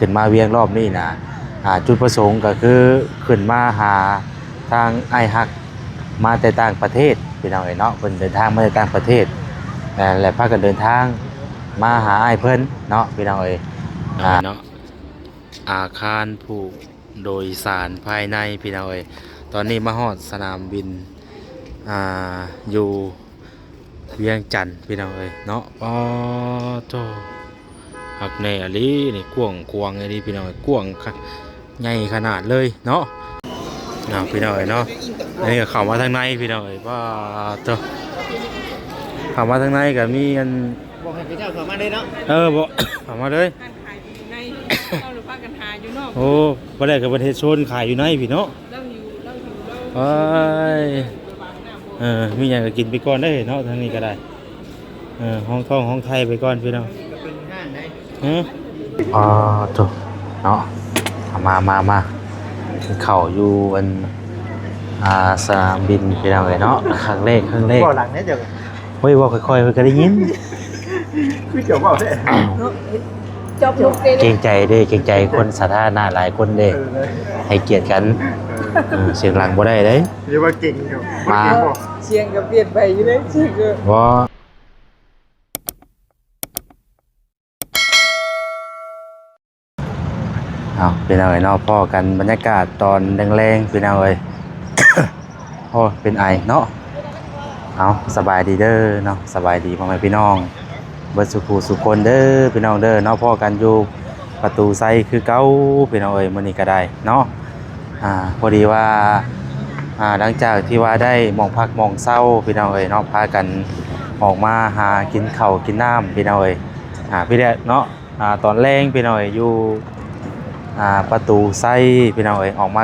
ຂຶ້ນມາວຽງລອບນີ້ນະ ອ່າ ຈຸດປະສົງກໍຄືຂຶ້ນມາຫາທາງອ້າຍຮັກ ມາແຕ່ຕ່າງປະເທດ ພີ່ນ້ອງເອີຍເນາະ. ເພິ່ນເດີນທາງມາແຕ່ຕ່າງປະເທດ ແລະ ພາກັນເດີນທາງມາຫາອ້າຍເພິ່ນເນາະ ພີ່ນ້ອງເອີຍ. ອ່າ ເນາະ ອາຄານຜູ້ໂດຍສານພາຍໃນ ພີ່ນ້ອງເອີຍ. ຕອນນີ້ມາຮອດສະໜາມບິນ ອ່າ ຢູ່ ວຽງຈັນ ພີ່ນ້ອງເອີຍເນາະ. ປາໂທ້ ຄັກແນ່ອີ່ຫຼີນີ້ ກວ້າງຂວາງອີ່ຫຼີ ພີ່ນ້ອງເອີຍ ກວ້າງ ໃຫຍ່ຂະໜາດເລີຍເນາະ. ເນາະ ພີ່ນ້ອງເອີຍເນາະ ອັນນີ້ກໍເຂົ້າມາທາງໃນ ພີ່ນ້ອງເອີຍ. ປາໂທ້ ເຂົ້າມາທາງໃນກໍມີອັນ ບອກໃຫ້ເຂົາເຈົ້າເຂົ້າມາເລີຍເນາະ. ເອີ ບອກ ເຂົ້າມາເລີຍ ຮ້ານຂາຍຢູ່ໃນ ເຈົ້າ ຫຼື ພາກັນຫາຢູ່ນອກ. ໂອ້ ບໍ່ໄດ້ກໍເພິ່ນເຮັດໂຊນຂາຍຢູ່ໃນພີ້ເນາະ. ເຈົ້າຢູ່ ເຈົ້າຢູ່ ເຈົ້າ ໂອ້ຍ ເອີ ມີຫຍັງກໍກິນໄປກ່ອນເດີເນາະ ທາງນີ້ກໍໄດ້. ເອີ ຮອງທ້ອງຮອງໄທໄປກ່ອນ ພີ່ນ້ອງ. ຮະ ອໍ ໂທ້ ເນາະ ມາ ມາ ມາ ເຂົ້າຢູ່ອັນ ອ່າ ສະໜາມບິນ ພີ່ນ້ອງເອີຍເນາະ. ຄັ້ງແລກ ຄັ້ງແລກ ເວົ້າຫຼັງແດ່ເຈົ້າ. ໂອ້ຍ ເວົ້າຄ່ອຍໆ ເພິ່ນກໍໄດ້ຍິນ ຄືເຈົ້າເວົ້າແທ້. ເນາະ ຈອບລົງເກງໃຈເດ້ ເກງໃຈຄົນສາທາລະນະຫຼາຍຄົນເດ້ ເອີ ໃຫ້ກຽດກັນ. ເອີ ເອີ ສຽງດັງບໍ່ໄດ້ເດ້. ເອີ້ຍ ວ່າເກັ່ງຢູ່ ມາ ສຽງກໍປ່ຽນໄປຢູ່ເດ້ ສຽງກໍ ບໍ່ ເອົາ ພີ່ນ້ອງເອີຍເນາະ ພໍ້ກັນບັນຍາກາດຕອນແລງໆ ພີ່ນ້ອງເອີຍ. ໂອ້ ເປັນໄອເນາະ. ເອົາ ສະບາຍດີເດີເນາະ ສະບາຍດີພໍ່ແມ່ພີ່ນ້ອງເບິດສູ່ຜູ້ສູ່ຄົນເດີ ພີ່ນ້ອງເດີເນາະ. ພໍ້ກັນຢູ່ປະຕູໄຊຄືເກົ່າ ພີ່ນ້ອງເອີຍ ມື້ນີ້ກໍໄດ້ເນາະ. ອ່າ ພໍດີວ່າ ອ່າ ຫຼັງຈາກທີ່ວ່າໄດ້ໝ່ອງພັກໝ່ອງເຊົາ ພີ່ນ້ອງເອີຍເນາະ ພາກັນອອກມາຫາກິນເຂົ້າກິນນ້ຳ ພີ່ນ້ອງເອີຍ. ອ່າ ພີ່ແດດເນາະ ອ່າ ຕອນແລງ ພີ່ນ້ອງເອີຍ ຢູ່ ອ່າ ປະຕູໄຊ ພີ່ນ້ອງເອີຍ ອອກມາ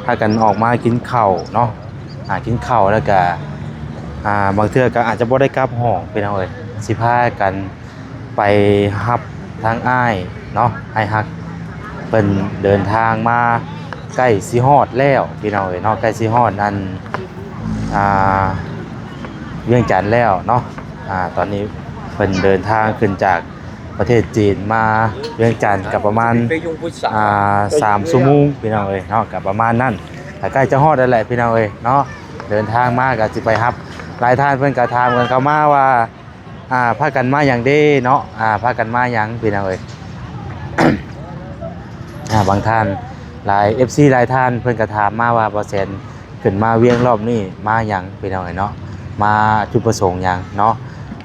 ພາກັນອອກມາກິນເຂົ້າເນາະ. ອ່າ ກິນເຂົ້າແລ້ວກະ ອ່າ ບາງເທື່ອກໍອາດຈະບໍ່ໄດ້ກັບຫ້ອງ ພີ່ນ້ອງເອີຍ ຊິພາກັນ ໄປຮັບທາງອ້າຍເນາະ ອ້າຍຮັກ ເພິ່ນເດີນທາງມາໃກ້ຊິຮອດແລ້ວ ພີ່ນ້ອງເອີຍເນາະ ໃກ້ຊິຮອດອັນ ອ່າ ວຽງຈັນແລ້ວເນາະ. ອ່າ ຕອນນີ້ເພິ່ນເດີນທາງຂຶ້ນຈາກປະເທດຈີນມາວຽງຈັນກໍປະມານ ອ່າ ສາມຊົ່ວໂມງ ພີ່ນ້ອງເອີຍເນາະ ກໍປະມານນັ້ນ ກໍໃກ້ຈະຮອດແລ້ວແຫຼະ ພີ່ນ້ອງເອີຍເນາະ. ເດີນທາງມາກໍຊິໄປຮັບ ຫຼາຍທ່ານເພິ່ນກໍຖາມກັນເຂົ້າມາວ່າ ອ່າ ພາກັນມາຫຍັງເດ້ເນາະ ອ່າ ພາກັນມາຫຍັງ ພີ່ນ້ອງເອີຍ. ອ່າ ບາງທ່ານ ຫຼາຍ ເອັຟຊີ ຫຼາຍທ່ານເພິ່ນກໍຖາມມາວ່າ ບ່າວແສນຂຶ້ນມາວຽງລອບນີ້ມາຫຍັງ ພີ່ນ້ອງເອີຍເນາະ ມາຈຸດປະສົງຫຍັງເນາະ.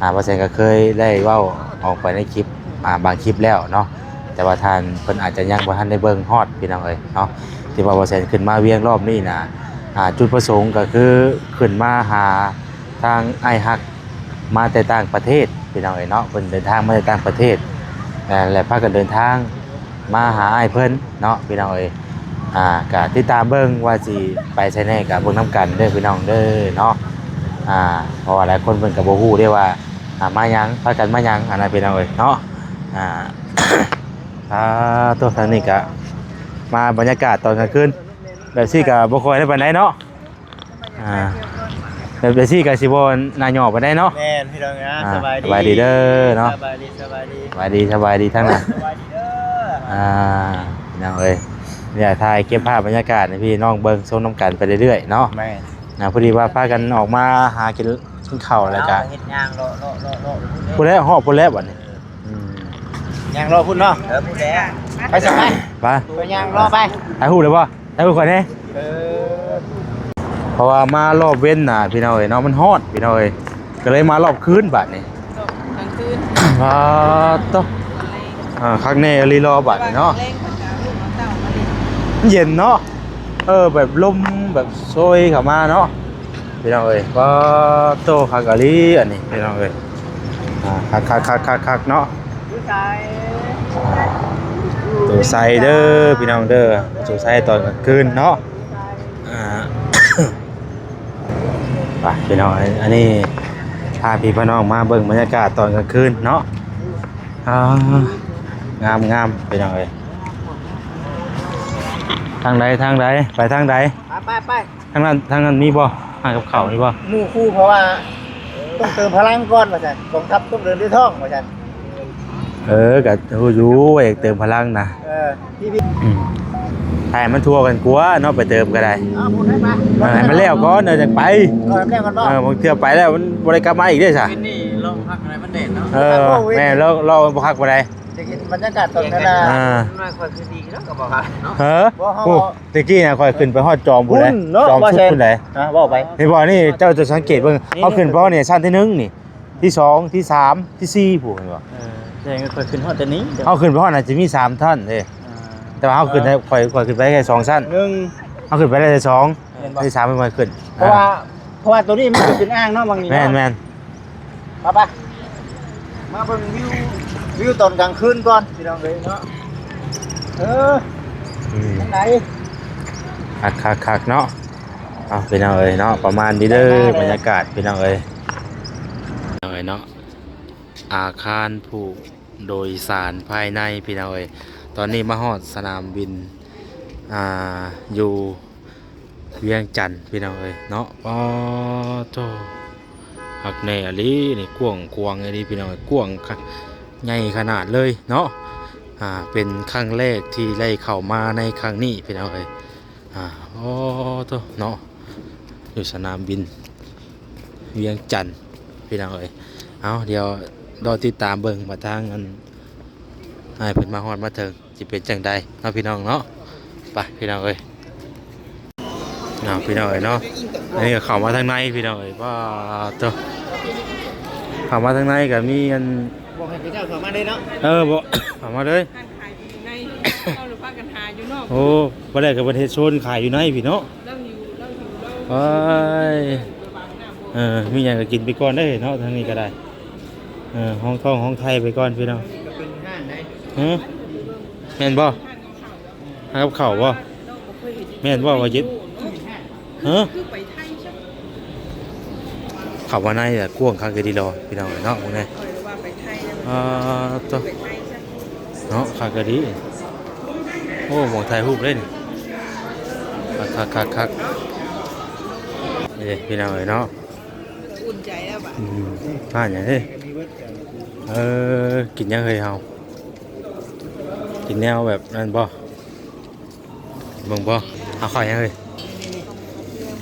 ອ່າ ບ່າວແສນກໍເຄີຍໄດ້ເວົ້າອອກໄປໃນຄລິບ ອ່າ ບາງຄລິບແລ້ວເນາະ ແຕ່ວ່າທ່ານເພິ່ນອາດຈະຍັງບໍ່ທັນໄດ້ເບິ່ງຮອດ ພີ່ນ້ອງເອີຍເນາະ ທີ່ວ່າບ່າວແສນຂຶ້ນມາວຽງລອບນີ້ນະ. ອ່າ ຈຸດປະສົງກໍຄືຂຶ້ນມາຫາ ທາງອ້າຍຮັກມາແຕ່ຕ່າງປະເທດ ພີ່ນ້ອງເອີຍເນາະ ເພິ່ນເດີນທາງມາແຕ່ຕ່າງປະເທດ ແລະ ພາກັນເດີນທາງມາຫາອ້າຍເພິ່ນເນາະ ພີ່ນ້ອງເອີຍ. ອ່າ ກະຕິດຕາມເບິ່ງວ່າຊິໄປໃສແດ່ ກະເບິ່ງນຳກັນເດີ ພີ່ນ້ອງເດີເນາະ. ອ່າ ເພາະວ່າຫຼາຍຄົນເພິ່ນກະບໍ່ຮູ້ເດ້ວ່າ ອ່າ ມາຫຍັງ ພາກັນມາຫຍັງ ອັນນັ້ນ ພີ່ນ້ອງເອີຍເນາະ. ອ່າ ອ່າ ໂຕ ທາງນີ້ກະມາບັນຍາກາດຕອນກາງຄືນແບບຊີ້ກະບໍ່ຄ່ອຍໄດ້ປານໃດເນາະ. ອ່າ ແບບ ແບບຊີ້ກໍຊິບໍ່ໜ້າຫຍໍ້ປານໃດເນາະ. ແມ່ນ ພີ່ນ້ອງເອີຍ ອ່າ ສະບາຍດີ ສະບາຍດີເດີເນາະ ສະບາຍດີ ສະບາຍດີ ສະບາຍດີ ສະບາຍດີທັງຫຼາຍ ສະບາຍດີເດີ. ອ່າ ພີ່ນ້ອງເອີຍ ຢາກຖ່າຍເກັບພາບບັນຍາກາດໃຫ້ພີ່ນ້ອງເບິ່ງຊົມນຳກັນໄປເລື້ອຍໆເນາະ. ແມ່ນ ອ່າ ພໍດີວ່າພາກັນອອກມາຫາກິນ ກິນເຂົ້າແລ້ວກະ ເອົາເຮັດຍ່າງເລາະໆໆໆ ພຸ້ນແຫຼະ ຮອດພຸ້ນແຫຼະບັດນີ້. ເອີ ອືມ ຍ່າງເລາະພຸ້ນເນາະ. ເອີ ພຸ້ນແຫຼະ ໄປຊະ ໄປ ໄປ ໄປຍ່າງເລາະໄປ ຖ່າຍຮູບເລີຍບໍ່? ຖ່າຍຮູບຂ້ອຍແດ່. ເອີ ເພາະວ່າມາລອບເວັນນະ ພີ່ນ້ອງເອີຍເນາະ ມັນຮ້ອນ ພີ່ນ້ອງເອີຍ ກໍເລີຍມາລອບຄືນບາດນີ້ ລອບກາງຄືນ. ປາດໂທ້ ອ່າ ຄັກແນ່ອີ່ຫຼີລອບບາດນີ້ເນາະ ແຕ່ວ່າແລງເພິ່ນກໍເອົາລູກເອົາເຕົ້າມາຫຼິ້ນ ມັນເຢັນເນາະ. ເອີ ແບບລົມແບບໂຊຍເຂົ້າມາເນາະ ພີ່ນ້ອງເອີຍ. ປາດໂທ້ ຄັກອີ່ຫຼີອັນນີ້ ພີ່ນ້ອງເອີຍ. ອ່າ ຄັກໆໆໆເນາະ ອ່າ ໂຕໄຊເດີພີ່ນ້ອງເດີ ໂຕໄຊຕອນກາງຄືນເນາະ. ອ່າ ໄປພີ່ນ້ອງ ອັນນີ້ພາພີ່ພານ້ອງມາເບິ່ງບັນຍາກາດຕອນກາງຄືນເນາະ. ອ່າ ງາມໆ ພີ່ນ້ອງເອີຍ. ທາງໃດ ທາງໃດ ໄປທາງໃດ? ໄປ ໄປ ໄປ. ທາງນັ້ນ ທາງນັ້ນມີບໍ່? ຮ້ານກັບເຂົ້າມີບໍ່? ໝູ່ຄູ່ ເພາະວ່າຕ້ອງເຕີມພະລັງກ່ອນວ່າຊັ້ນ ກອງທັບຕ້ອງເດີນດ້ວຍທ້ອງວ່າຊັ້ນ. ເອີ ກໍຮູ້ຢູ່ວ່າຢາກເຕີມພະລັງນະ. ເອີ ທີ່ ອືມ ໃຫ້ມັນທົ່ວກັນກວ່າເນາະ ໄປເຕີມກໍໄດ້. ເອົາ ໝູນໃຫ້ມາ ເອີ ໃຫ້ມັນແລ້ວກ່ອນ ເອີ ຈັ່ງໄປ. ເອີ ແລ້ວກ່ອນບໍ່? ເອີ ບາງເທື່ອໄປແລ້ວມັນບໍ່ໄດ້ກັບມາອີກເດ້ຊະ. ເປັນນີ້ລອງພັກໃຫ້ມັນແດດເນາະ. ເອີ ແມ່ນ ລອງ ລອງບໍ່ຄັກປານໃດ. ຢາກເຫັນບັນຍາກາດຕອນເວລາ ອ່າ ນ້ອຍຂ້ອຍຄືດີເນາະ ກໍບໍ່ຄັກເນາະ. ເອີ ບໍ່ ເຮົາ ໂອ້ ແຕ່ກີ້ນະ ຂ້ອຍຂຶ້ນໄປຮອດຈອມພຸ້ນແຫຼະ ພຸ້ນເນາະ ຈອມສຸດພຸ້ນແຫຼະ. ຮະ ເວົ້າໄປ ເຫັນບໍ່? ນີ້ເຈົ້າຈະສັງເກດເບິ່ງ ນີ້ ເຮົາຂຶ້ນໄປຮອດນີ້ຊັ້ນທີໜຶ່ງນີ້ ທີສອງ ທີສາມ ທີສີ່ພຸ້ນ ເຫັນບໍ່? ເອີ ແຕ່ຂ້ອຍຂຶ້ນຮອດແຕ່ນີ້ ເຮົາຂຶ້ນໄປຮອດໜ້າຈະມີສາມຊັ້ນເດ້. ອ່າ ແຕ່ວ່າເຮົາຂຶ້ນໄດ້ ຂ້ອຍ ຂ້ອຍຂຶ້ນໄປແຄ່ສອງຊັ້ນ ໜຶ່ງ ເຮົາຂຶ້ນໄປໄດ້ແຕ່ສອງ ແມ່ນບໍ່? ທີສາມເພິ່ນຂ້ອຍຂຶ້ນ. ເພາະວ່າ ອ່າ ເພາະວ່າໂຕນີ້ມັນເປັນອ່າງເນາະ ບາງນີ້ເນາະ. ແມ່ນໆ ໄປໆ ມາເບິ່ງວິວ ວິວຕອນກາງຄືນກ່ອນ ພີ່ນ້ອງເອີຍເນາະ. ເອີ ອືມ ທາງໃດ? ຄັກໆໆ ເນາະ. ເອົາ ພີ່ນ້ອງເອີຍເນາະ ປະມານນີ້ເດີ ບັນຍາກາດ ພີ່ນ້ອງເອີຍ ພີ່ນ້ອງເອີຍເນາະ. ອາຄານຜູ້ໂດຍສານພາຍໃນ ພີ່ນ້ອງເອີຍ. ຕອນນີ້ມາຮອດສະໜາມບິນ ອ່າ ຢູ່ວຽງຈັນ ພີ່ນ້ອງເອີຍເນາະ. ປາໂທ້ ຄັກແນ່ອີ່ຫຼີນີ້ ກວ້າງຂວາງອີ່ຫຼີ ພີ່ນ້ອງເອີຍ ກວ້າງຄັກ ໃຫຍ່ຂະໜາດເລີຍເນາະ. ອ່າ ເປັນຄັ້ງແລກທີ່ໄດ້ເຂົ້າມາໃນຄັ້ງນີ້ ພີ່ນ້ອງເອີຍ. ອ່າ ໂອ້ໂທ້ເນາະ ຢູ່ສະໜາມບິນວຽງຈັນ ພີ່ນ້ອງເອີຍ. ເອົາ ດຽວລໍຕິດຕາມເບິ່ງວ່າທາງອັນ ອ້າຍເພິ່ນມາຮອດມາເຖິງຊິເປັນຈັ່ງໃດເນາະ ພີ່ນ້ອງເນາະ. ໄປ ພີ່ນ້ອງເອີຍ ເນາະ ພີ່ນ້ອງເອີຍເນາະ. ອັນນີ້ກໍເຂົ້າມາທາງໃນ ພີ່ນ້ອງເອີຍ. ປາໂທ້ ເຂົ້າມາທາງໃນກໍມີອັນ ບອກໃຫ້ເຂົາເຈົ້າເຂົ້າມາເລີຍເນາະ. ເອີ ບອກ ເຂົ້າມາເລີຍ. ຮ້ານຂາຍຢູ່ໃນ ເຮົາລະພາກັນຫາຢູ່ນອກ. ໂອ້ ບໍ່ໄດ້ກໍເພິ່ນເຮັດໂຊນຂາຍຢູ່ໃນພີ້ເນາະ. ລາວຫິວ ລາວຫິວ ລາວ ໂອ້ຍ ເອີ ມີຫຍັງກໍກິນໄປກ່ອນເດີເນາະ ທາງນີ້ກໍໄດ້. ເອີ ຮອງທ້ອງຮອງໄທໄປກ່ອນ ພີ່ນ້ອງ. ເປັນຮ້ານໃດ? ຫື ແມ່ນບໍ່? ຮ້ານກັບເຂົ້າບໍ່? ແມ່ນບໍ່ວ່າເຢັນ? ຮະ ເຂົ້າມາໃນລະກວ້າງຄັກອີ່ຫຼີເນາະ ພີ່ນ້ອງເອີຍເນາະ. ເບິ່ງແດ່ ອ່າ ໂຕ ເນາະ ຄັກອີ່ຫຼີ. ໂອ້ ໝ່ອງຖ່າຍຮູບເດ້ນີ້. ຄັກໆໆໆ ເດ້ ພີ່ນ້ອງເອີຍເນາະ. ອຸ່ນໃຈແລ້ວບາດ ອືມ ຮ້ານຫຍັງເດ້? ເອີ ກິນຫຍັງເຮີ້ຍເຮົາ? ກິນແນວແບບນັ້ນບໍ່? ເບິ່ງບໍ່? ເອົາເຂົ້າຫຍັງເອີຍ?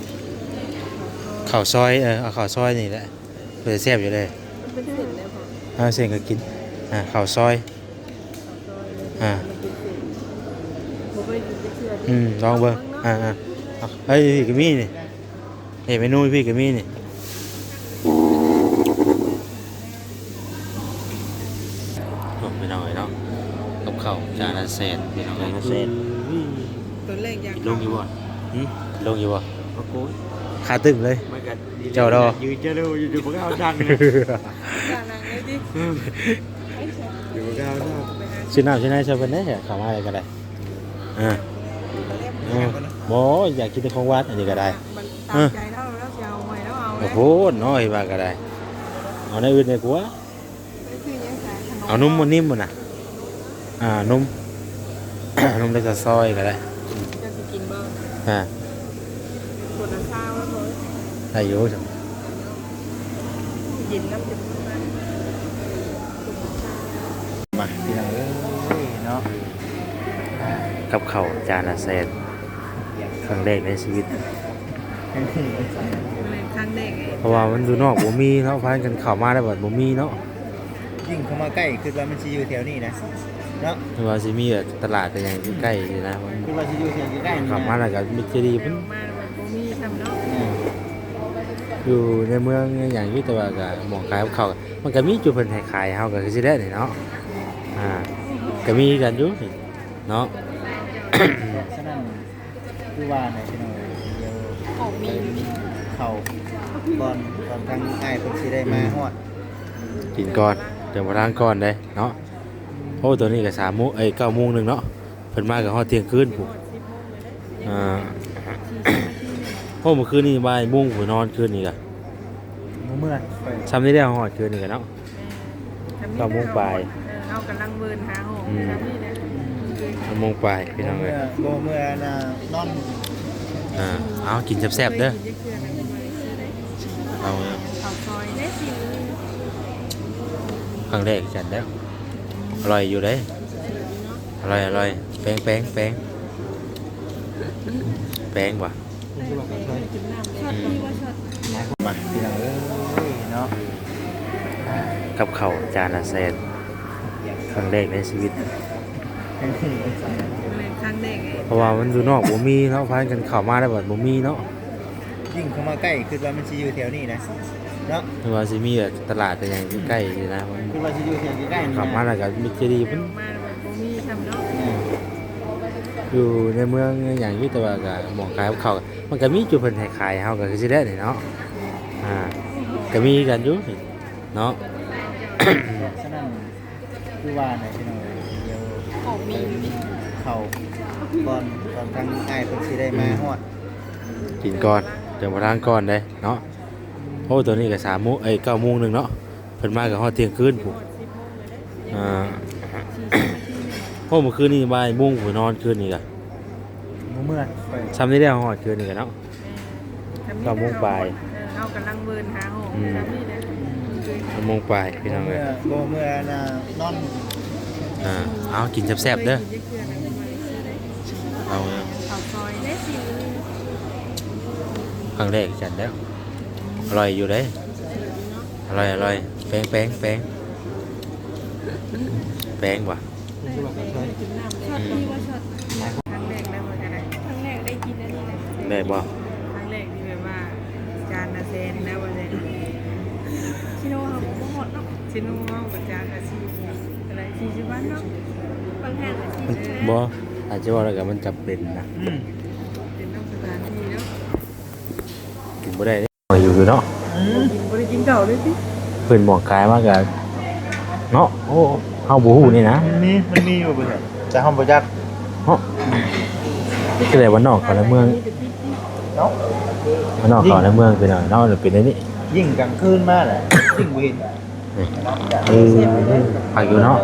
ເຂົ້າຊອຍ ເອີ ເອົາເຂົ້າຊອຍນີ້ແຫຼະ ເປັນຕາແຊບຢູ່ເດ້. ເອົາເສັ້ນກໍກິນ ອ່າ ເຂົ້າຊອຍ ອ່າ ອືມ ລອງເບິ່ງ ອ່າໆ ເອີຍ ກໍມີນີ້. ເອີ ເມນູຢູ່ພີ້ກໍມີນີ້. ໂອ້ ພີ່ນ້ອງເອີຍເນາະ ກັບເຂົ້າຈານລະແສນ ພີ່ນ້ອງເອີຍ ຈານລະແສນ. ຕອນແລກຢາກ ກິນລົງຢູ່ບໍ່? ຫຶ ກິນລົງຢູ່ບໍ່? ໂອ້ໂຫ ຂາຕຶງເລີຍ ມັນກໍດີ ເຈົ້າດອກ ຢືນເຈົ້າເລີຍ ຢູ່ ຢູ່ບໍ່ກ້າດັງເລີຍ ບໍ່ກ້ານັ່ງເລີຍຕິ. ອືມ ຢູ່ບໍ່ກ້ານັ່ງ. ຊື້ນ້ຳຊື້ໃນໃສ່ເພິ່ນແດ່ ເຂົ້າມາໄດ້ກໍໄດ້. ອ່າ ເອີ ບໍ່ ຢາກກິນແຕ່ຂອງຫວານ ອັນນີ້ກໍໄດ້. ມັນຕາມໃຈລາວ ລາວຊິເອົາຫວຍ ລາວເອົາ. ໂອ້ໂຫ ເນາະ ເຮັດວ່າກໍໄດ້ ເອົາແນວອື່ນດີກວ່າ. ເອົານົມບໍ່? ນົມບໍ່ນະ? ອ່າ ນົມ ນົມເລັກຊອຍກໍໄດ້. ເຈົ້າຊິກິນບໍ່? ອ່າ ຂວດລະຊາວແລ້ວບໍ່? ໄດ້ຢູ່ ເຢັນນຳຈະບໍ່ໄດ້. ມາ ພີ່ນ້ອງເອີຍເນາະ ກັບເຂົ້າຈານລະແສນ ຄັ້ງແລກໃນຊີວິດ. ແມ່ນຄັ້ງແລກເລີຍ ເພາະວ່າມັນຢູ່ນອກບໍ່ມີເນາະ ພາກັນເຂົ້າມາແລ້ວບັດບໍ່ມີເນາະ. ຍິ່ງເຂົ້າມາໃກ້ ຄິດວ່າມັນຊິຢູ່ແຖວນີ້ນະ ເນາະ ຄືວ່າຊິມີແບບຕະຫຼາດອີ່ຫຍັງໃກ້ໆຢູ່ນະ. ມັນ ຄືວ່າຊິຢູ່ແຖວໃກ້ໆນີ້ນະ ເຂົ້າມາແລ້ວກໍມິດຈະດີ ເຂົ້າມາແລ້ວມັນບໍ່ມີຊ້ຳເນາະ. ອືມ ຢູ່ໃນເມືອງຫຍັງຢູ່ ແຕ່ວ່າກໍໝ່ອງຂາຍກັບເຂົ້າ ມັນກໍມີຈຸດເພິ່ນໃຫ້ຂາຍ ເຮົາກໍຄືຊິໄດ້ນີ້ເນາະ. ອ່າ ກໍມີຄືກັນຢູ່ນີ້ເນາະ. ສະນັ້ນ ຄືວ່າແຫຼະພີ່ນ້ອງເອີຍ ດຽວເຂົ້າກ່ອນ ກ່ອນທາງອ້າຍເພິ່ນຊິໄດ້ມາຮອດ. ອືມ ກິນກ່ອນ ເດີນທາງກ່ອນເດ້ເນາະ. ໂອ້ ຕອນນີ້ກໍສາມໂມງ ເອີຍ ເກົ້າໂມງໜຶ່ງເນາະ ເພິ່ນມາກໍຮອດທ່ຽງຄືນພຸ້ນ. ອ່າ ໂອ້ ມື້ຄືນນີ້ບ່າຍໂມງພຸ້ນ ນອນຄືນນີ້ກະ ບໍ່ເມື່ອ ຊ່ຳນີ້ແລ້ວ ຮອດຄືນນີ້ກະເນາະ. ແມ່ນ ເກົ້າໂມງປາຍ ເອີ ເຮົາກຳລັງເວີນຫາຫ້ອງ ອືມ ຊ່ຳນີ້ແຫຼະ ເກົ້າໂມງປາຍ ພີ່ນ້ອງເອີຍ. ບໍ່ເມື່ອ ບໍ່ເມື່ອນະ ນອນ. ອ່າ ເອົາ ກິນແຊບໆເດີ ກິນຈັກເທື່ອນະ ເອົາ ເຂົ້າຊອຍ ຄັ້ງແລກຄືກັນແລ້ວ. ອະລ່ອຍຢູ່ເດ້ ອະລ່ອຍ ອະລ່ອຍ ແປງ ແປງ ແປງ ແປງຫວາ ອືມ ມາພີ່ນ້ອງເອີຍເນາະ ກັບເຂົ້າຈານລະແສນ ຄັ້ງແລກໃນຊີວິດ ຄັ້ງແລກເລີຍ ເພາະວ່າມັນຢູ່ນອກບໍ່ມີເນາະ ພາກັນເຂົ້າມາແລ້ວບັດບໍ່ມີເນາະ. ຍິ່ງເຂົ້າມາໃກ້ ຄິດວ່າມັນຊິຢູ່ແຖວນີ້ນະ ເນາະ ຄືວ່າຊິມີແບບຕະຫຼາດແຕ່ຫຍັງໃກ້ໆນີ້ນະ ຄິດວ່າຊິຢູ່ແຖວໃກ້ໆນີ້ນະ ເຂົ້າມາແລ້ວກໍມີເຈດີ ເຂົ້າມາແລ້ວມັນບໍ່ມີຊ້ຳເນາະ ອືມ ຢູ່ໃນເມືອງໃນຫຍັງຢູ່ ແຕ່ວ່າກໍໝ່ອງຂາຍກັບເຂົ້າ ມັນກໍມີຈຸດເພິ່ນໃຫ້ຂາຍ ເຮົາກໍຄືຊິໄດ້ນີ້ເນາະ ອ່າ ກໍມີຄືກັນຢູ່ເນາະ ສະນັ້ນ ຄືວ່າແຫຼະພີ່ນ້ອງເອີຍ ດຽວເຂົ້າກ່ອນ ກ່ອນທາງອ້າຍເພິ່ນຊິໄດ້ມາຮອດ ອືມ ກິນກ່ອນ ຈັ່ງບໍ່ທາງກ່ອນເດ້ເນາະ. ໂອ້ ຕອນນີ້ກໍສາມໂມງ ເອີຍ ເກົ້າໂມງໜຶ່ງເນາະ ເພິ່ນມາກໍຮອດທ່ຽງຄືນພຸ້ນ ອ່າ ໂອ້ ມື້ຄືນນີ້ບ່າຍໂມງພຸ້ນນອນ ຄືນນີ້ກໍ ບໍ່ເມື່ອ ຊ່ຳນີ້ແລ້ວຮອດຄືນນີ້ກໍເນາະ. ແມ່ນ ເກົ້າໂມງປາຍ ເອີ ເຮົາກຳລັງເວີນຫາຫ້ອງ ອືມ ແບບນີ້ນະ ເກົ້າໂມງປາຍພີ່ນ້ອງເອີຍ ບໍ່ເມື່ອ ບໍ່ເມື່ອນອນ ອ່າ ເອົາ ກິນແຊບໆເດີ ເອົາ ເຂົ້າຊອຍ ຄັ້ງແລກຄືກັນແລ້ວ ອະລ່ອຍຢູ່ເດ້ ອະລ່ອຍ ອະລ່ອຍ ແປງ ແປງ ແປງ ແປງຫວາ ແປງ ແປງ ກິນນ້ຳ ອືມ ຄັ້ງແລກໄດ້ບໍ່ ຈັ່ງໃດ ຄັ້ງແລກໄດ້ກິນອັນນີ້ນະ ແລກບໍ່ ຄັ້ງແລກທີ່ແບບວ່າຈານລະແສນນະ ວ່າຊັ້ນ ຊິໂນເຮົາບໍ່ຮອດເນາະ ຊິໂນເຮົາກໍຈານລະສີ່ສິບ ເທົ່າໃດ ສີ່ສິບພັນເນາະ ບາງຮ້ານກໍສີ່ສິບ ບໍ່ ອາດຈະເວົ້າແລ້ວກໍມັນຈຳເປັນນະ ອືມ ເປັນນຳສະຖານທີ່ເນາະ ກິນບໍ່ໄດ້ເດ້ ຢູ່ເນາະ ອືມ ບໍ່ໄດ້ກິນເຂົ້າເລີຍຕິ ເພິ່ນໝອກກາຍມາກະເນາະ ໂອ້ ເຮົາບໍ່ຮູ້ນີ້ນະ ມັນມີ ມັນມີຢູ່ບໍ່ ແຕ່ເຮົາບໍ່ຈັກເນາະ ຄືແຕ່ບ້ານນອກເຂົ້າໃນເມືອງເນາະ ບ້ານນອກເຂົ້າໃນເມືອງ ພີ່ນ້ອງເນາະ ເປັນແນວນີ້ ຍິ່ງກາງຄືນມາແຫຼະ ຍິ່ງບໍ່ເຫັນ ນີ້ ເອີ ຄັກຢູ່ເນາະ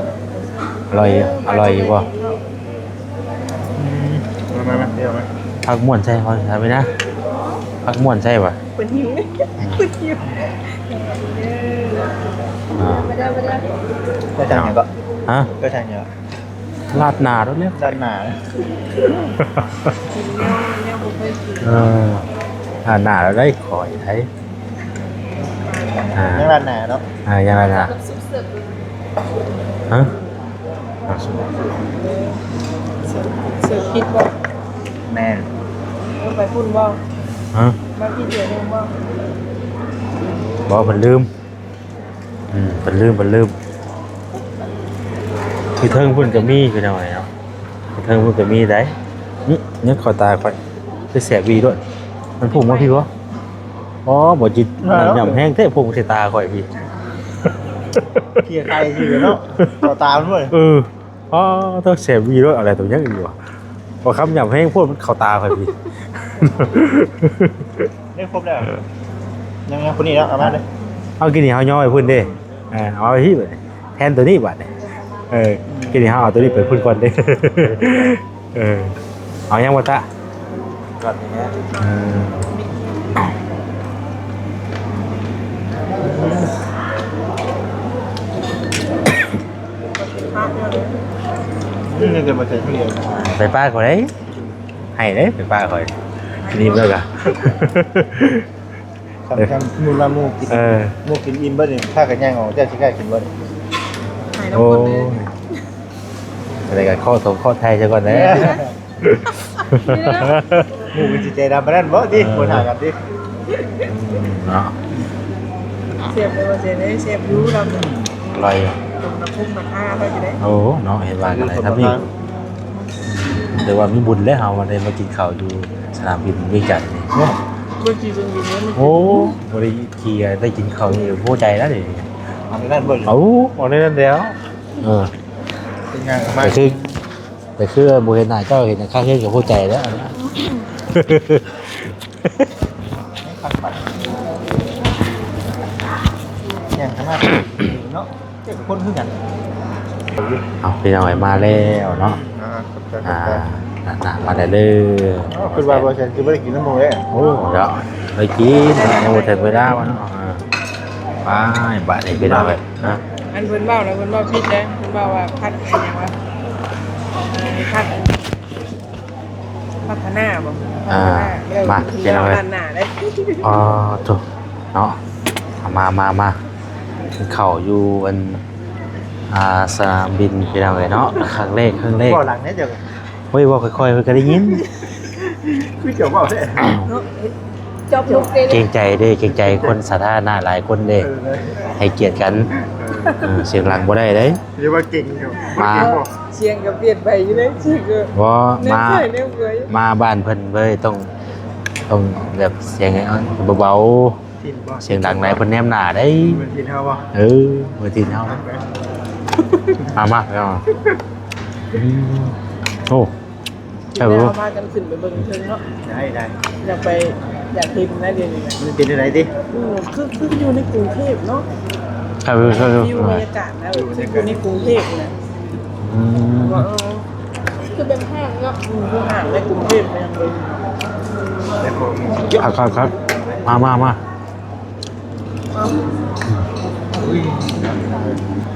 ອະລ່ອຍ ອະລ່ອຍຢູ່ບໍ່ ອືມ ມາ ມາ ມາ ເອົາມາ ພັກມ່ວນໃສ່ ພັກມ່ວນໃສ່ຫວາ ເພິ່ນຫິວ ເພິ່ນຫິວ ອ່າ ໄປທາງຫຍັງກໍ ຮະ ໄປທາງຫຍັງ ລາດໜ້າໂລດແຫຼະ ລາດໜ້າ ກິນແນວ ແນວບໍ່ເຄີຍກິນ ເອີ ລາດໜ້າໂລດໄດ໋ ຂ້ອຍໄດ໋ ອ່າ ຍັງລາດໜ້າເນາະ ອ່າ ຍັງລາດໜ້າ ຮະ ເສີບຜິດບໍ່ ແມ່ນ ເອົາໄປພຸ້ນບໍ່ ຮະ ມາພີ້ເທື່ອໜຶ່ງບໍ່ ບໍ່ ເພິ່ນລືມ ອືມ ເພິ່ນລືມ ເພິ່ນລືມ ຢູ່ເທິງພຸ້ນກໍມີ ພີ່ນ້ອງເອີຍເນາະ ຢູ່ເທິງພຸ້ນກໍມີໄດ໋ ອື ຍັງເຂົ້າຕາຂ້ອຍ ໄປແສບວີໂລດ ມັນພຸ້ງມາພີ້ບໍ່ ອໍ ບໍ່ຈິດ ຫຍ້ຳແຮງແທ້ພຸ້ງໃສ່ຕາຂ້ອຍພີ້ ເຄຍໄຂ່ຊື່ເນາະ ເຂົ້າຕາມັນເວີ້ຍ ເອີ ອໍ ຕ້ອງແສບວີໂລດ ເອົາແຫຼະ ຕົວຍັງຢູ່ ບໍ່ຄຳຫຍ້ຳແຮງໂພດ ມັນເຂົ້າຕາຂ້ອຍພີ້ ນີ້ຄົບແລ້ວ ຍັງ ຍັງຄົນນີ້ເນາະ ເອົາມາເລີຍ ເອົາ ກິນນີ້ເຮົາຍໍໄປພຸ້ນເດ້ ເອີ ເອົາໄປພີ້ບາດນີ້ ແທນໂຕນີ້ບາດນີ້ ເອີ ກິນນີ້ເຮົາເອົາໂຕນີ້ໄປພຸ້ນກ່ອນເດ້ ເອີ ເອົາຍັງບໍ່ຕະ ກ່ອນນີ້ແຫຼະ ເອີ ນີ້ກໍບໍ່ໃສ່ທຸລຽນ ໄປປາກບໍ່ໄດ້ ໃຫ້ເດ້ ໄປປາກຂ້ອຍ ກິນອີ່ມແລ້ວກະ ຄັນ ຄັນໝູ່ລະໝູ່ກິນ ເອີ ໝູ່ກິນອີ່ມເບິດນີ້ ພາກັນຍ່າງອອກ ເຈົ້າຊິກ້າກິນບໍ່ນີ້ ໃຫ້ນຳຄົນເດີ ໂອ້ຍ ຈັ່ງໃດກໍຂໍໂທດຂໍໄທຊະກ່ອນແຫຼະ ໝູ່ກໍຊິໃຈດຳປານນັ້ນບໍ່ຕິ ເອີ ບໍ່ຖ້າກັນຕິ ເນາະ ແຊບເດີ ແຊບເດີ ແຊບຢູ່ລຳ ອືມ ອະລ່ອຍຢູ່ ສົມລະຄຸມລາຄາເຮົາຢູ່ເດ້ ໂອ້ ເນາະ ເຫັນວ່າກັນໄດ້ທຳນີ້ ແຕ່ວ່າມີບຸນແລ້ວ ເຮົາໄດ້ມາກິນເຂົ້າຢູ່ສະໜາມບິນວຽງຈັນນີ້ ເບິ່ງຂີ່ເບິ່ງບິນແລ້ວມັນ ໂອ້ ບໍ່ໄດ້ຂີ່ ໄດ້ກິນເຂົ້ານີ້ພໍໃຈແລ້ວນີ້ ເອົາແນວນັ້ນເບິ່ງ ເອົາ ເອົາແນວນັ້ນແລ້ວ ເອີ ເປັນຫຍັງ ໄປຄື ໄປຄືບໍ່ເຫັນໜ້າເຈົ້າ ເຫັນຂ້າງເຮືອນກໍພໍໃຈແລ້ວ ຫຍັງຂະໜາດເນາະ ເຈັດຄົນຄືກັນ ເອົາ ພີ່ນ້ອງເອີຍ ມາແລ້ວເນາະ ອ່າ ຂອບໃຈ ອ່າ ຂອບໃຈ ໜ້າມາແລ້ວເດີ ເອົາ ຄິດວ່າບໍ່ແຊນຊິບໍ່ໄດ້ກິນນຳໝູ່ເດ້ ໂອ້ ເນາະ ໄດ້ກິນ ຍັງບໍ່ເຖິງເວລາວະເນາະ ອ່າ ໄປ ບາດນີ້ພີ່ນ້ອງເອີຍ ນະ ອັນເພິ່ນເວົ້ານະ ເພິ່ນເວົ້າຜິດເດ້ ເພິ່ນເວົ້າວ່າພັດອັນຫຍັງວະ ເອີ ພັດອັນ ພັດທະນາບໍ ພັດທະນາ ອ່າ ເອີ ມາ ພີ່ນ້ອງເອີຍ ດ້ານໜ້າເດ້ ອໍ ໂທ້ ເນາະ ມາ ມາ ມາ ກິນເຂົ້າຢູ່ອັນ ອ່າ ສະໜາມບິນ ພີ່ນ້ອງເອີຍເນາະ ຄັ້ງແລກ ຄັ້ງແລກ ບໍ່ຫຼັງເດ້ເຈົ້າ ໂອ້ຍ ເວົ້າຄ່ອຍໆ ເພິ່ນກໍໄດ້ຍິນ ຄືເຈົ້າເວົ້າແທ້ ເນາະ ຈອບລົງເກງໃຈເດ້ ເກງໃຈຄົນສາທາລະນະຫຼາຍຄົນເດ້ ເອີ ໃຫ້ກຽດກັນ ເອີ ເອີ ສຽງດັງບໍ່ໄດ້ເດ້ ເອີ້ນວ່າເກັ່ງຢູ່ ມາ ເກັ່ງບໍ່ ສຽງກໍປ່ຽນໄປຢູ່ເດ້ ສຽງກໍ ບໍ່ ມາ ແນວໃສແນວເວີຍ ມາບ້ານເພິ່ນເວີຍ ຕ້ອງ ຕ້ອງແບບສຽງເບົາໆ ຖິ່ນບໍ່ ສຽງດັງຫຼາຍເພິ່ນແນມໜ້າເດ້ ເປັນຖິ່ນເຮົາບໍ່ ເອີ ເປັນຖິ່ນເຮົາ ມາ ມາ ເອົາ ອືມ ໂອ້ ເອີ ເຮົາພາກັນຂຶ້ນໄປເບິ່ງເທິງເນາະ ໄດ້ ໄດ້ ຢາກໄປ ຢາກເຫັນນະດຽວນີ້ນະ ມັນເປັນຈັ່ງໃດຕິ ເອີ ຄື ຄືຢູ່ໃນກຸງເທບເນາະ ເອີ ເອີ ຟີລບັນຍາກາດນະ ແບບຄືຢູ່ໃນກຸງເທບນະ ອືມ ວ່າ ເອີ ຄືແບບຫ້າງເນາະ ອືມ ຄືຫ້າງໃນກຸງເທບແມ່ນເລີຍ ຄັກ ຄັກ ຄັກ ມາ ມາ ມາ.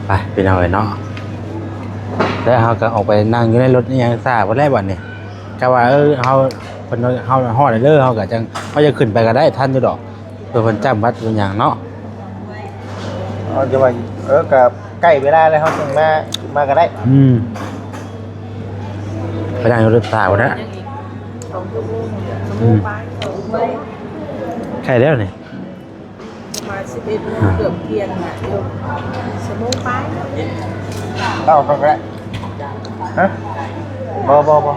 ໄປພີ່ນ້ອງເອີຍເນາະ ແລ້ວເຮົາກໍອອກໄປນັ່ງຢູ່ໃນລົດອີ່ຫຍັງຖ້າພຸ້ນແຫຼະບັດນີ້ ກະວ່າ ເອີ ເຮົາ ເພິ່ນ ເຮົາຮອດແລ້ວເດີ ເຮົາກໍຈັ່ງ ເຮົາຈະຂຶ້ນໄປກໍໄດ້ ທັນຢູ່ດອກ ເພື່ອເພິ່ນຈຳວັດເປັນຫຍັງເນາະ ເອົາ ຈະວ່າ ເອີ ກໍໃກ້ເວລາແລ້ວ ເຮົາຈຶ່ງມາ ມາກໍໄດ້ ອືມ ໄປນັ່ງຢູ່ລົດຖ້າພຸ້ນແຫຼະ ອືມ ໃກ້ແລ້ວນີ້ ປະມານສິບເອັດໂມງ ເກືອບທ່ຽງນະ ຢູ່ຊົ່ວໂມງປາຍ ເອົາເຂົ້າກໍໄດ້ ຮະ ບໍ່ ບໍ່ ບໍ່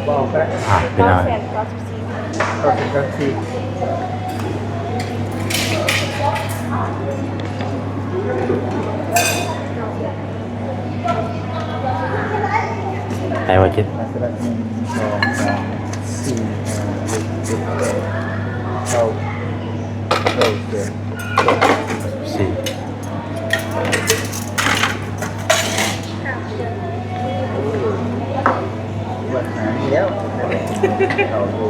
ບໍ່ເອົາກໍໄດ້ ອ່າ ພີ່ນ້ອງ ເກົ້າແສນເກົ້າສິບສີ່ພັນ ເກົ້າແສນເກົ້າສິບສີ່ ໄດ້ບໍ່ຈິດ ໜຶ່ງ ສອງ ສາມ ສີ່ ຫ້າ ຫົກ ເຈັດ ແປດ ເກົ້າ ເກົ້າແສນ ສີ່ ບັນຫານີ້ແລ້ວ ເຂົ້າຢູ່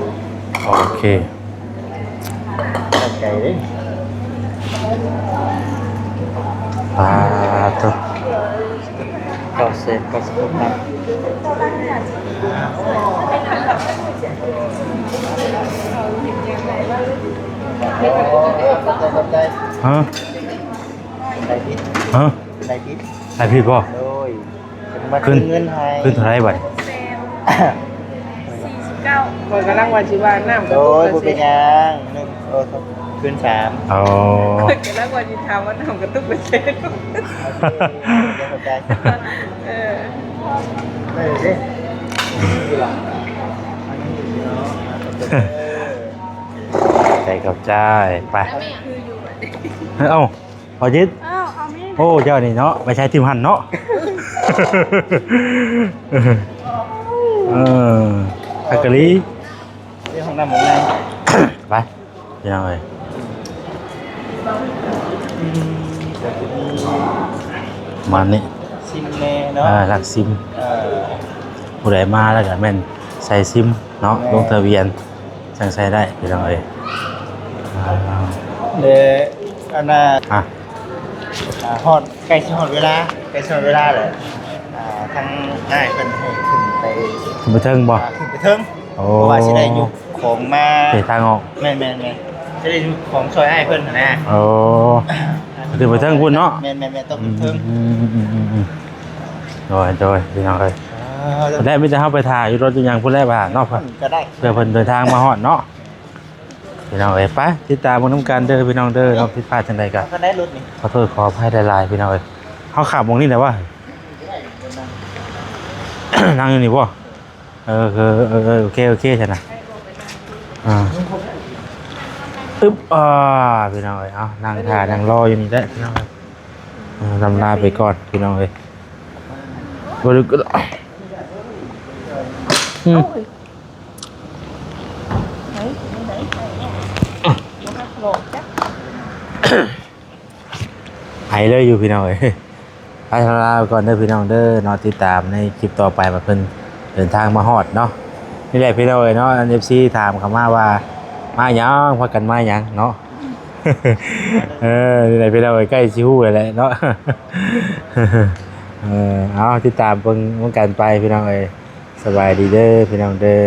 ໂອເຄ ຕັ້ງໃຈເດ້ ປາໂທ້ ເກົ້າແສນເກົ້າສິບຫົກພັນ ຮະ ໃສ່ຜິດ ຮະ ໃສ່ຜິດ ໃສ່ຜິດບໍ່? ໂດຍ ມາຄືນເງິນໃຫ້ ຄືນເທົ່າໃດບັດນີ້? ສີ່ສິບເກົ້າ ຂ້ອຍກຳລັງວ່າຊິວ່ານ້ຳກະຕຸກ ໂອ້ຍ ບໍ່ເປັນຫຍັງ ໜຶ່ງ ເອີ ຄືນສາມ ອໍ ຂ້ອຍກຳລັງວ່າຊິຖາມວ່ານ້ຳກະຕຸກເປີເຊັນ ເອີ ໄດ້ເດ້ ຂອບໃຈ ຂອບໃຈ ໄປ ເອົ້າ ພໍ່ຈິດ ເອີ ເອົາແມ່ ໂອ້ ເຈົ້ານີ້ເນາະ ໄປໃຊ້ຖິ້ມຫັ້ນເນາະ ເອີ ຄັກກະລີ ເປັນຫ້ອງນ້ຳຫ້ອງໃນ ໄປ ພີ່ນ້ອງເອີຍ ອືມ ກໍຈະມີ ປະມານນີ້ ຊິມແນ່ເນາະ ເອີ ຫຼັກຊິມ ເອີ ຜູ້ໃດມາແລ້ວກໍແມ່ນໃສ່ຊິມເນາະ ແມ່ນ ລົງທະບຽນ ຈັ່ງໃຊ້ໄດ້ພີ່ນ້ອງເອີຍ ອ່າ ແລະ ອັນນ່າ ອ່ະ ອ່າ ຮອດ ໃກ້ຊິຮອດເວລາ ໃກ້ຊິຮອດເວລາແລ້ວ ອ່າ ທາງອ້າຍເພິ່ນໃຫ້ຂຶ້ນໄປ ຂຶ້ນໄປເທິງບໍ່? ອ່າ ຂຶ້ນໄປເທິງ ໂອ້ ເພາະວ່າຊິໄດ້ຍົກຂອງມາ ເພທາງອອກ ແມ່ນໆໆ ຊິໄດ້ຍົກຂອງຊ່ອຍອ້າຍເພິ່ນຫັ້ນນະ ໂອ້ ຂຶ້ນໄປເທິງພຸ້ນເນາະ ແມ່ນໆໆ ຕ້ອງຂຶ້ນເທິງ ອືມໆໆ ໂດຍໆ ພີ່ນ້ອງເອີຍ ອ່າ ແລ້ວມີແຕ່ເຮົາໄປຖ້າຢູ່ລົດຢູ່ຫຍັງພຸ້ນແຫຼະວ່າເນາະ ກໍໄດ້ ເພື່ອເພິ່ນເດີນທາງມາຮອດເນາະ ພີ່ນ້ອງເອີຍ ໄປຕິດຕາມເບິ່ງນຳກັນເດີພີ່ນ້ອງເດີເນາະ ຜິດພາດຈັ່ງໃດກໍ ກໍໄດ້ລົດນີ້ ຂໍໂທດຂໍອະໄພຫຼາຍໆ ພີ່ນ້ອງເອີຍ ເຮົາຂ້າມໝ່ອງນີ້ແຫຼະວະ ນັ່ງຢູ່ນີ້ບໍ່? ເອີ ເອີ ເອີ ເອີ ໂອເຄ ໂອເຄຊັ້ນນະ ອ່າ ອຶບ ອ່າ ພີ່ນ້ອງເອີຍ ເອົາ ນັ່ງຖ້ານັ່ງລໍຢູ່ນີ້ແຫຼະ ພີ່ນ້ອງເອີຍ ເອີ ລຳລາໄປກ່ອນ ພີ່ນ້ອງເອີຍ ບໍ່ດຶກກໍ ອືມ ໄອເລີຍຢູ່ພີ່ນ້ອງເອີຍ ໄປລາໄປກ່ອນເດີພີ່ນ້ອງເດີເນາະ ຕິດຕາມໃນຄລິບຕໍ່ໄປວ່າເພິ່ນເດີນທາງມາຮອດເນາະ ນີ້ແຫຼະພີ່ນ້ອງເອີຍເນາະ ອັນ ເອັຟຊີ ຖາມເຂົ້າມາວ່າ ມາຫຍັງ ພາກັນມາຫຍັງເນາະ ເອີ ນີ້ແຫຼະພີ່ນ້ອງເອີຍ ໃກ້ຊິຮູ້ແລ້ວແຫຼະເນາະ. ເອີ ເອົາ ຕິດຕາມເບິ່ງນຳກັນໄປພີ່ນ້ອງເອີຍ. ສະບາຍດີເດີພີ່ນ້ອງເດີ.